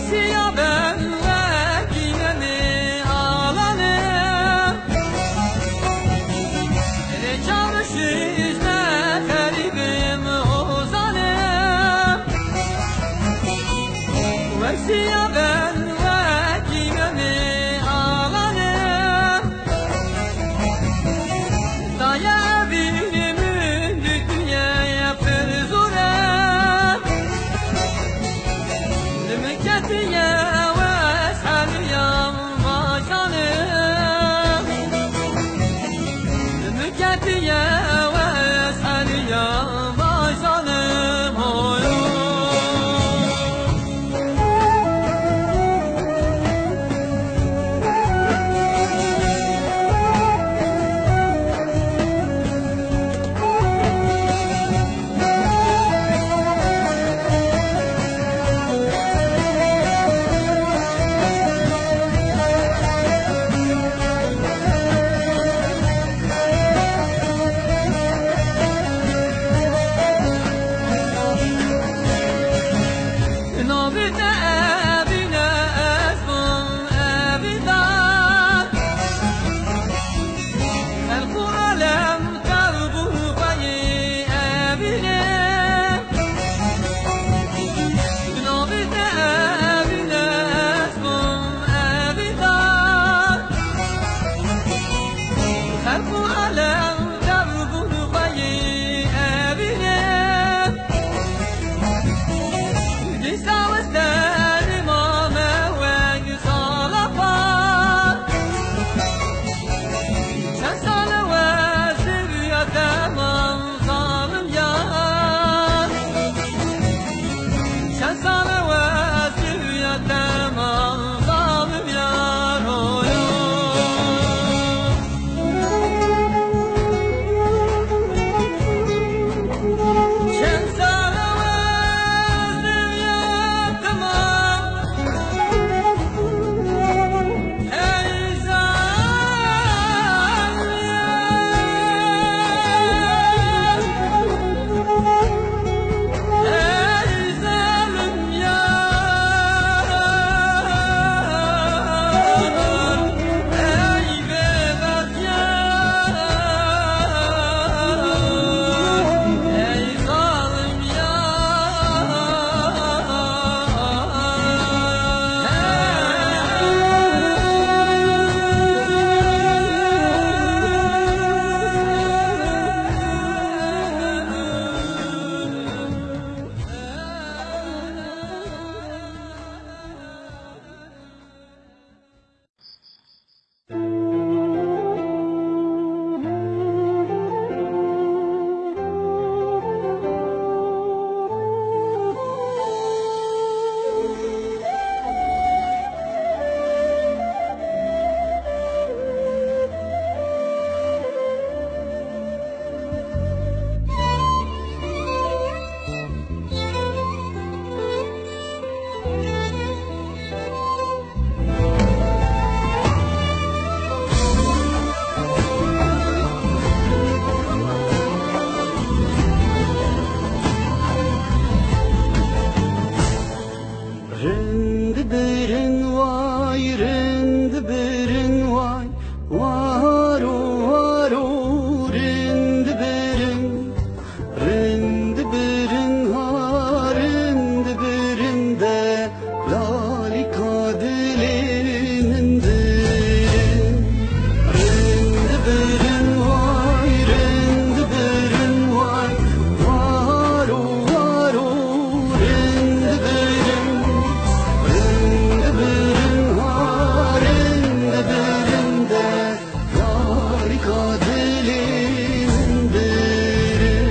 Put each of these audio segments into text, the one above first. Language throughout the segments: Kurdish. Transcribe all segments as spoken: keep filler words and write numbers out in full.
Siya ben wekî nemê alanim. Lê çarşîş ne xerîbim hozanim. Wek siya ben wekî nemê alanim. Daye evînê min dûtiye pir zûr e. Li min ketiye wes heliya bajanim. Li min ketiye wes heliya bajanim. Oy, oy. Navê te evîne, ez bûm evîndar. Xelq û alem tev bûn xweyî evînê. Navê te evîne, ez bûm evîndar. Xelq û alem tev bûn xweyî evînê. Dîsa weste nîma me wek zalapa. Çend sal e we ziviya te mam zalim yar. Çend sal e we ziviya te mam zalim yar. Oy, oy. Rind birin way, rind birin way, waro, waro, rind birin. Rind birin ha, rind birin de, lalika dilê min birin. Rind birin way, rind birin way, waro, waro, rind birin. Rind birin ha, rind birin de, Harika dilin derin.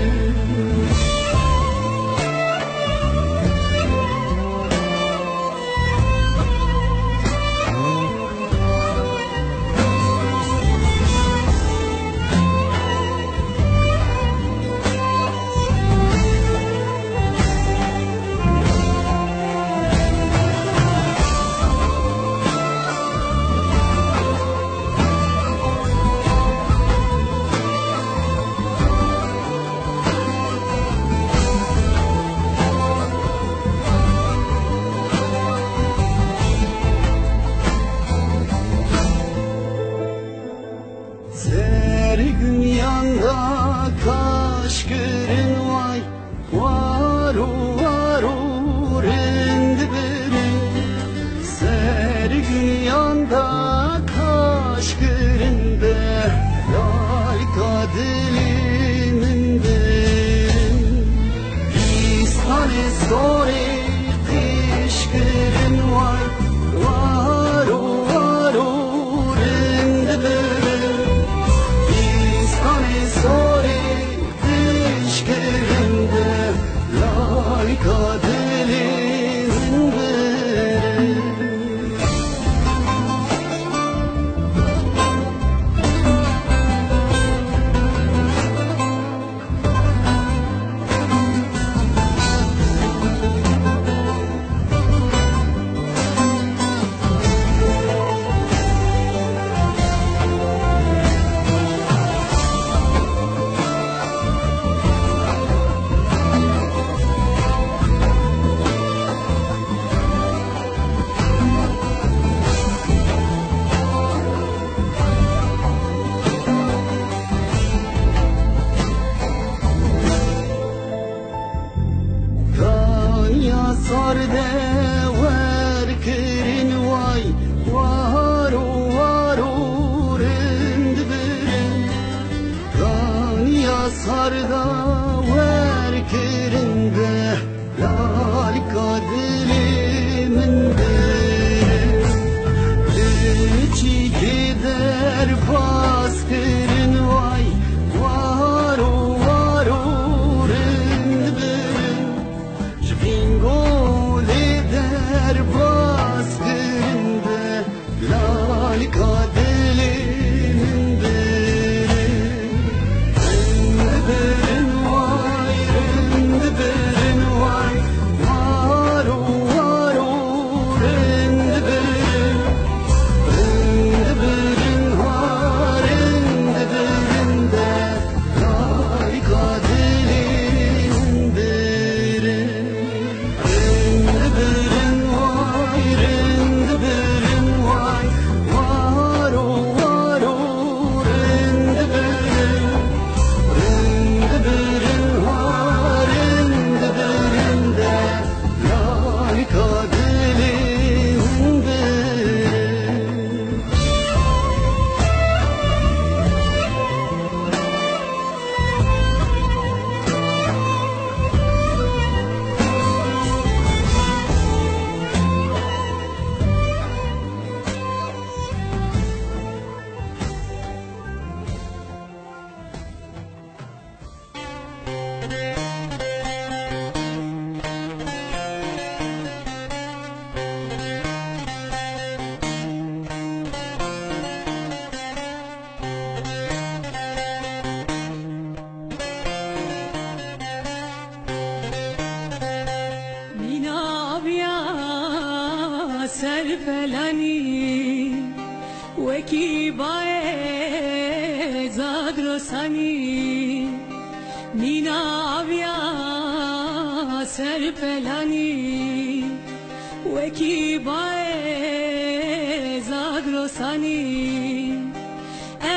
Taş kirin be, lalika dilê min birin. Dîstanê sorê qîş kirin way, waro, waro rind birin. Dîstanê sorê Pişkirinde layka dilê min birin. Kaniya sar de wer kirin way, waro, waro rind birin. Kaniya sar de wer kirin de, lalika dilê min birin. Li çîkê derbas kirin way, waro, waro rind birin. Ji Bîngolê derbas kirin be, lalika dilê min birin. Rind birin way, rind birin way, waro, waro rind birin. Rind birin ha, rind birin de, lalika dilê min birin. Rind birin way, rind birin way, waro, waro rind birin. Rind birin ha, rind birin de, lalika dilê min birin. Mîna aviya ser pelanî, wekî bayê Zagrosanî. Mîna aviya ser pelanî, wekî bayê Zagrosanî.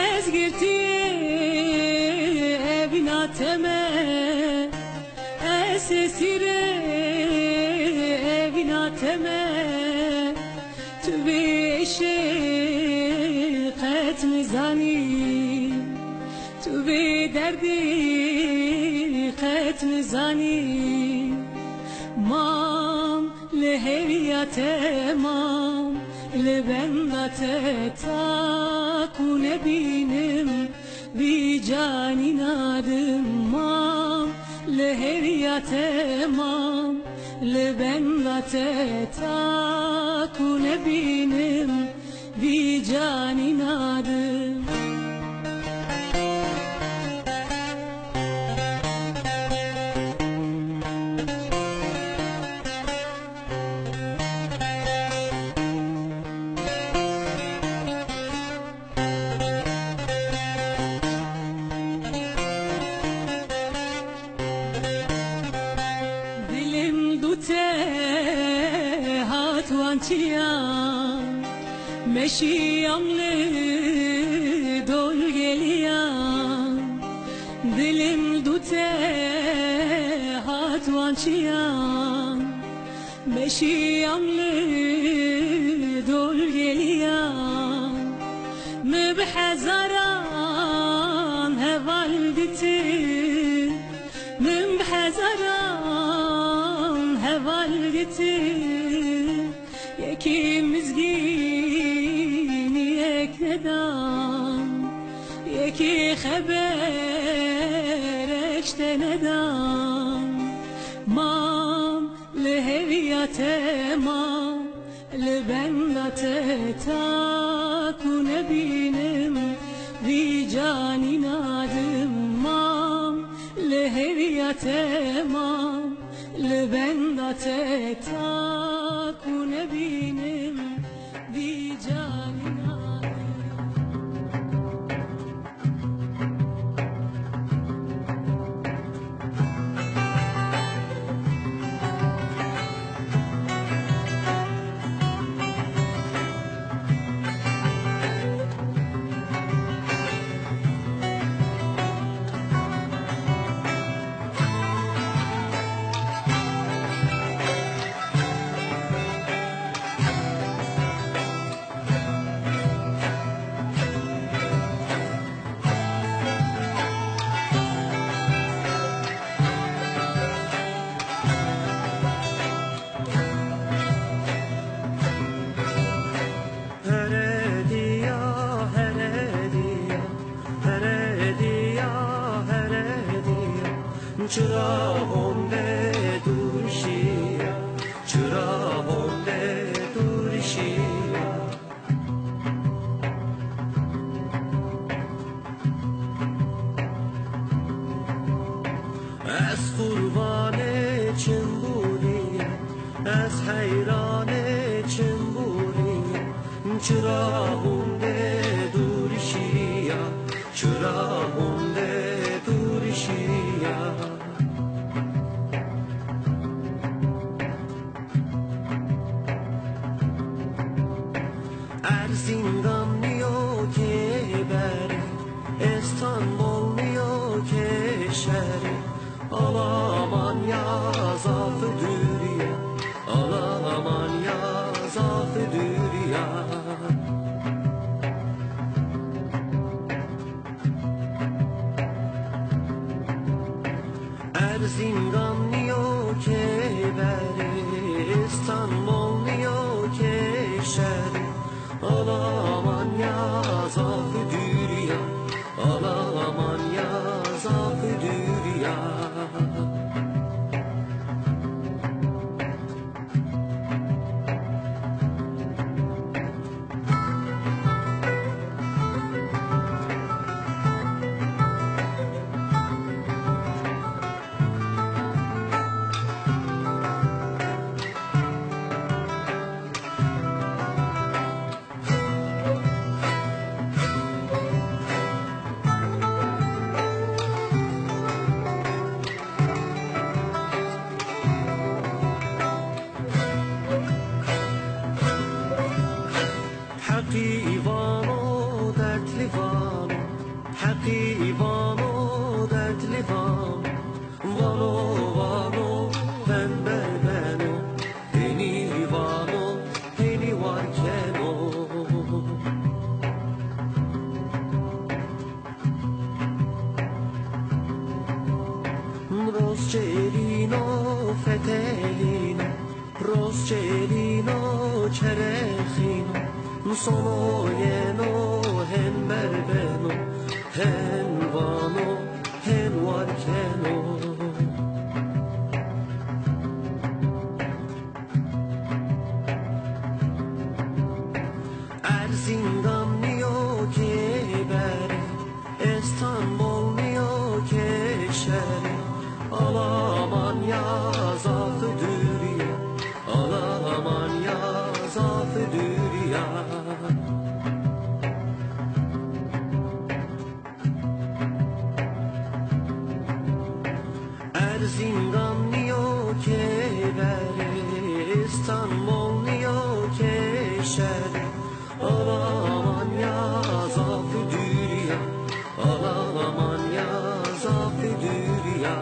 Ez girtiyê evîna te me, ez esîrê evîna te me. Tu vê êşê qet nizanî, tu vê derdê qet nizanî. Mam li hêviya te mam, li benda te ta ku nebînim, vî canî nadim mam, li hêviya te mam, li benda te ta ku nebînim, vî canî nadim. Dilim dute hat wançiya, meşiyam li dol geliya. Dilim dute hat wançiya, meşiyam li dol geliya. Hezaran heval ditin, min bi hezaran heval ditin. Yekî mizgînî yek nedan, yekî xeberek ji te nedan. Mam li hêviya te mam, li benda te ta ku nebînim, vî canî nadim mam. Li hêviya te mam, li benda te ta ku nebînim, vî canî nadim. Here diya, here diya, here diya, here diya. Çira honde dûr şiya, çira honde dûr şiya. Ez qurbanê çimbûrî, ez heyranê çimbûrî. Çira hunde dûr şiya, çira hunde dûr şiya. Erzîngan niyo kê berê, Îstanbul niyo kê şerê. Alamanya zaf dûr ya, Alamanya zaf dûr ya. Erzîngan niyo kê berê, Îstanbul niyo kê şerê. Alamanya zaf dûr ya, Alamanya zaf dûr ya. Heqî vano, dertlî vano, heqî vano, dertlî vano. Vano, vano, hember beno, hênî vano, hênî war keno. Roz çêlîno, fetelîno, roz çêlîno, çerexîno, sono yeno, hember beno, hem vano, hem war keno. Erzîngan niyo kê berê, Îstanbul niyo kê şerê. Alamanya zaf dûr ya, Alamanya zaf dûr ya. Erzîngan niyo kê berê, Îstanbul niyo kê şerê. Alamanya zaf dûr ya, Alamanya zaf dûr ya.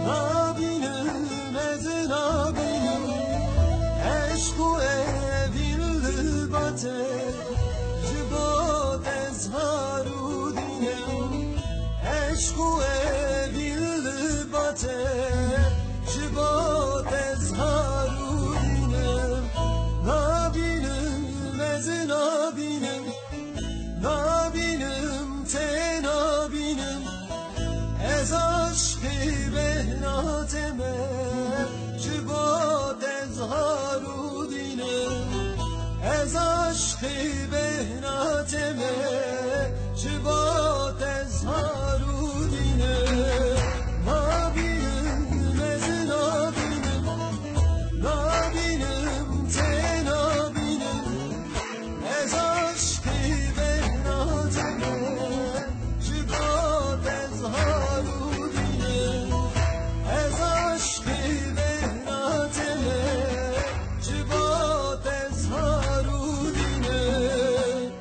Nabînim, ez nabînim, eşq û evîn li ba te, ji bo te zhar û dîn im. Eşq û evîn li ba te, ji bo te zhar û dîn im. Nabînim, ez nabînim, nabînim, tê nabînim. Ez aşqî bêhna te me, ji bo te zhar û dîn im. Ez aşqî bêhna te me, ji bo te zhar û dîn im. Nabînim, ez nabînim, nabînim, tê nabînim. Ez aşqî bêhna te me, ji bo te zhar û dîn im. Ez aşqî bêhna te me, ji bo te zhar û dîn im.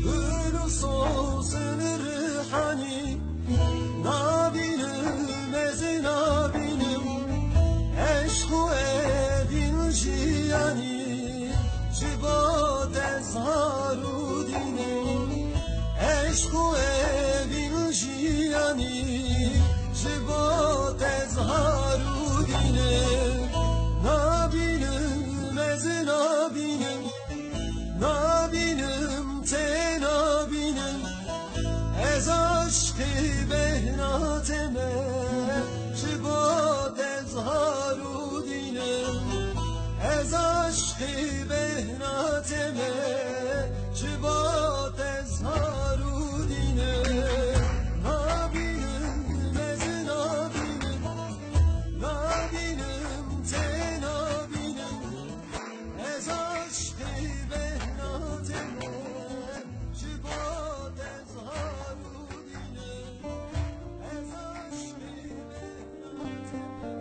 Gul û sosên rihanî, nabînim, ez nabînim, eşq û evîn jiyanî, ji bo te zhar û dîn im. Eşq û evîn jiyanî, ji bo te zhar û dîn im. Nabînim, ez nabînim, nabînim, tê nabînim. Ez aşqî bêhna te me, ji bo te zhar û dîn im. Ez aşqî bêhna te me, ji bo te zhar û dîn im. Nabînim, ez nabînim, nabînim, tê nabînim. Ez aşqî bêhna te me, ji bo te zhar û dîn im. Ez aşqî bêhna te me.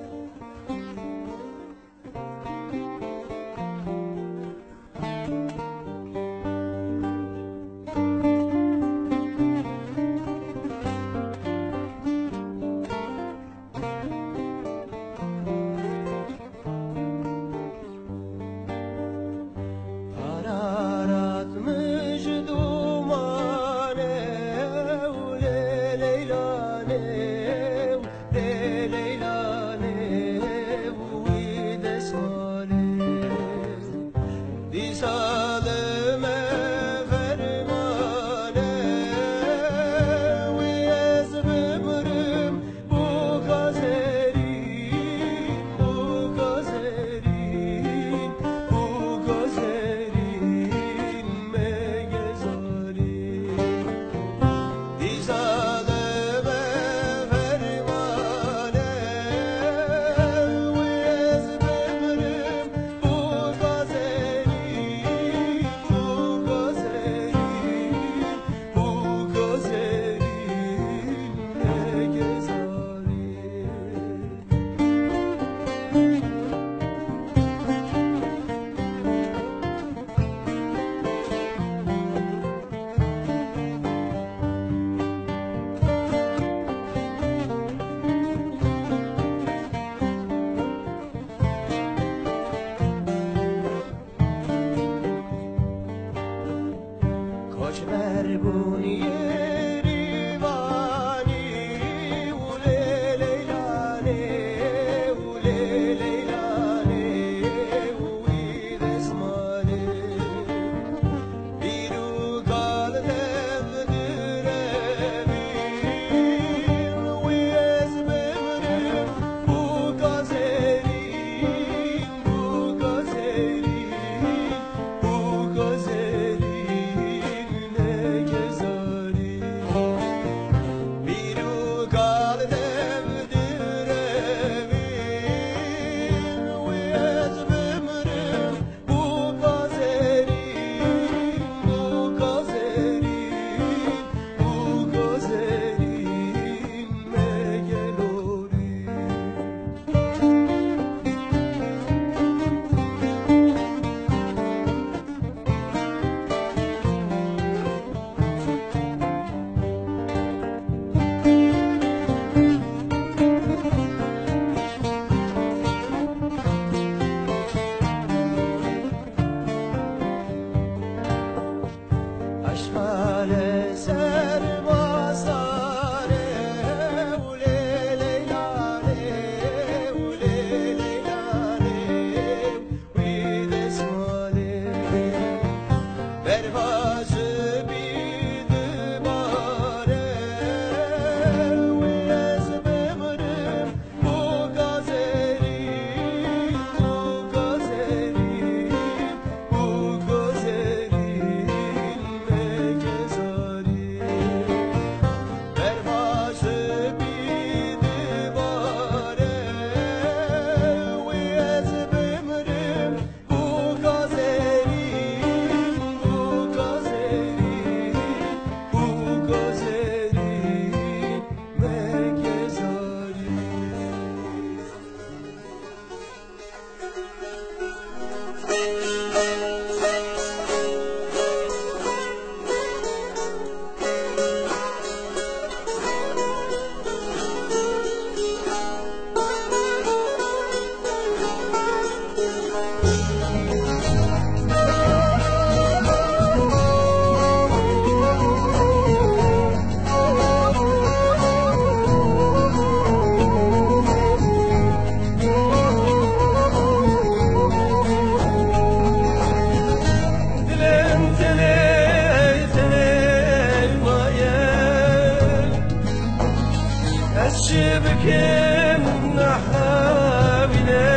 Bikim nehewîne,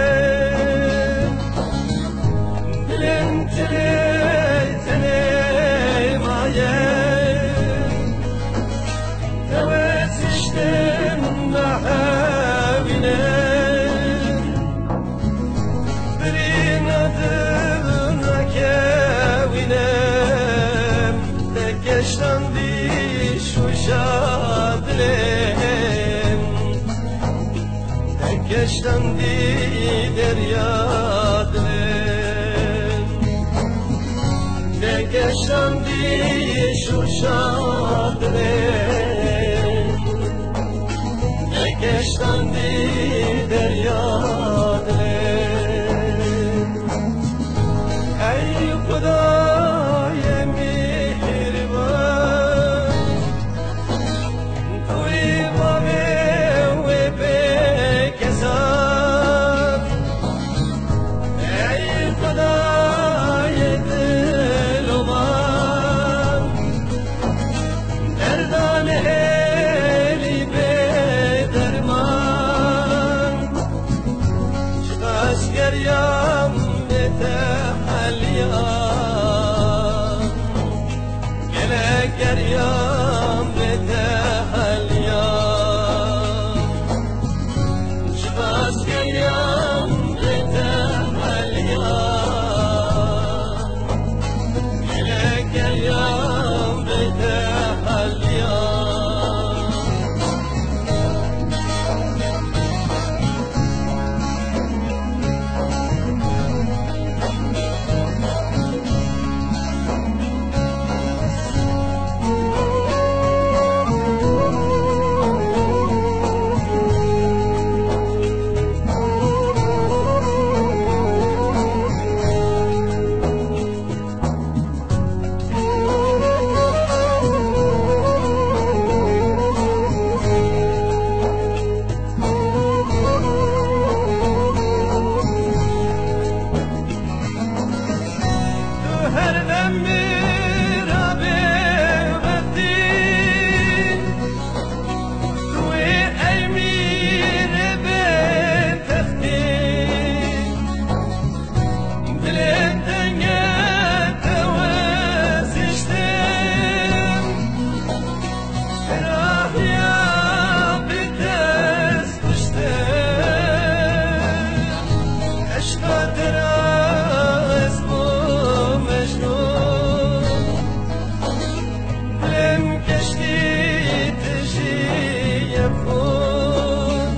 dilên tenê tenê maye. Ew ê tiştin nehewîne, birîna dil nekewîne. Te keştandî şûşa dilên, te keştandî derya dilên, te keştandî şûşa dilên, te keştandî derya dilên. Ey Xwedayê mîhriban, tu yî bavê wê bêkesat. Ey Xwedayê dilovan, derdan hêlî bê derman. Çiqas geriyam bê te heliya, gelek geriyam bê te heliya. Çiqas geriyam bê te heliya, gelek geriyam bê te heliya. Tu her dem mîra bêbextî, tu yî ey mîrê bêtextî. Dilê tenge te weziştim, rahiya bi dest kuştim. Eşqa te ra ez bûm mecnûn. Dilêm keştî tijî ye xûn.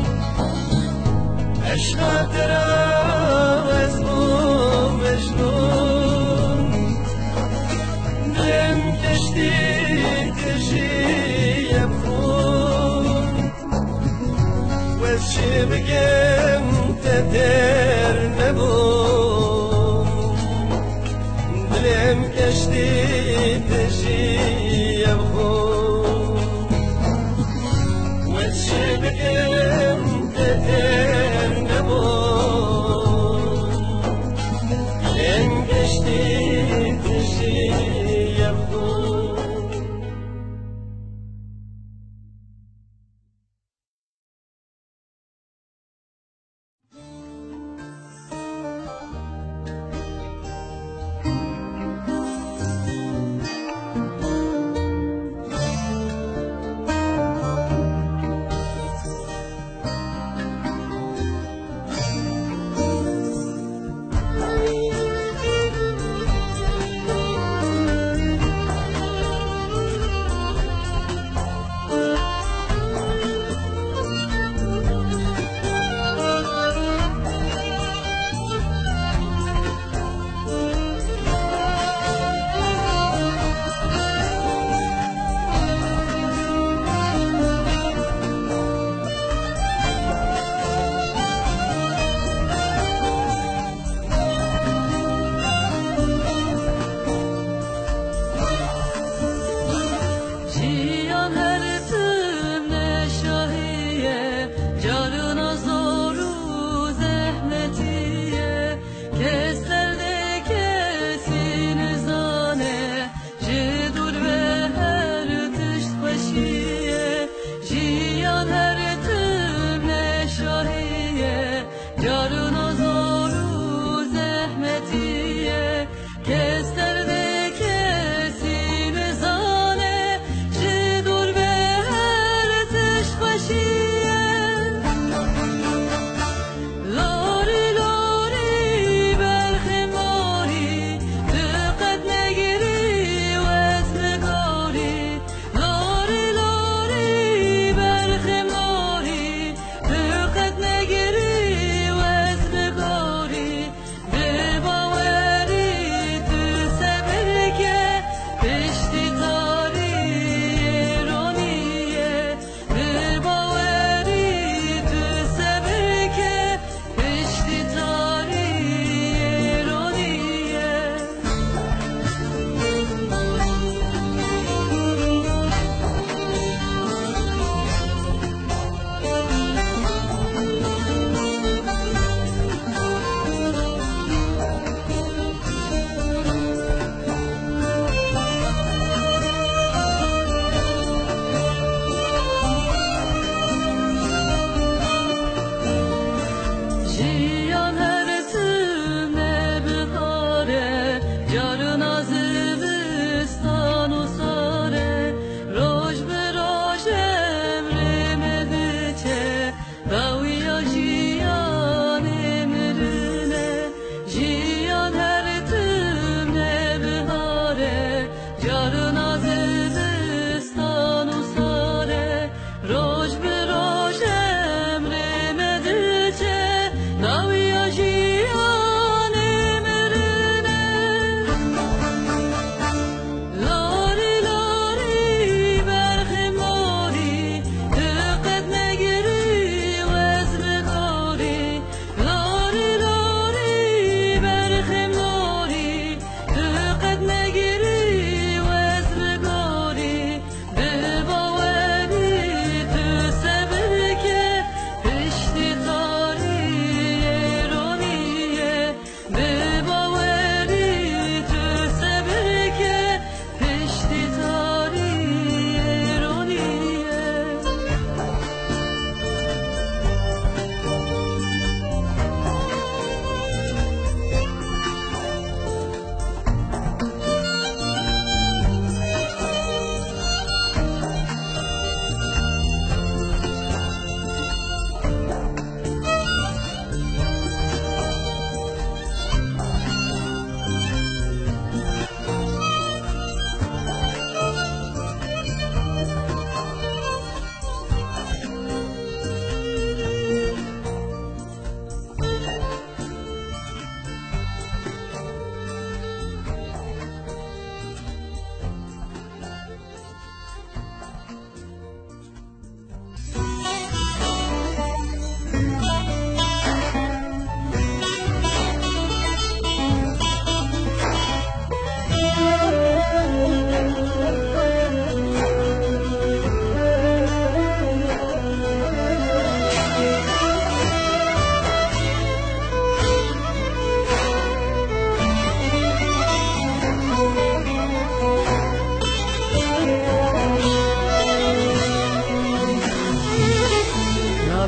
Eşqa te ra ez bûm mecnûn. Dilêm keştî tijî ye xûn. Wez çi bikim te têr nebû. Dilêm keştî tijî ye xûn. Wez çi bikim te têr nebû. Dilêm keştî tijî ye xûn.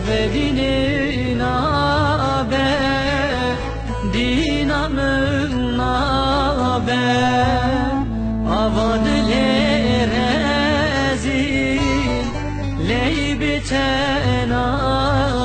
Vedînê nabe, dîna min nabe, ava dilê rezîl, ley biçe nabe.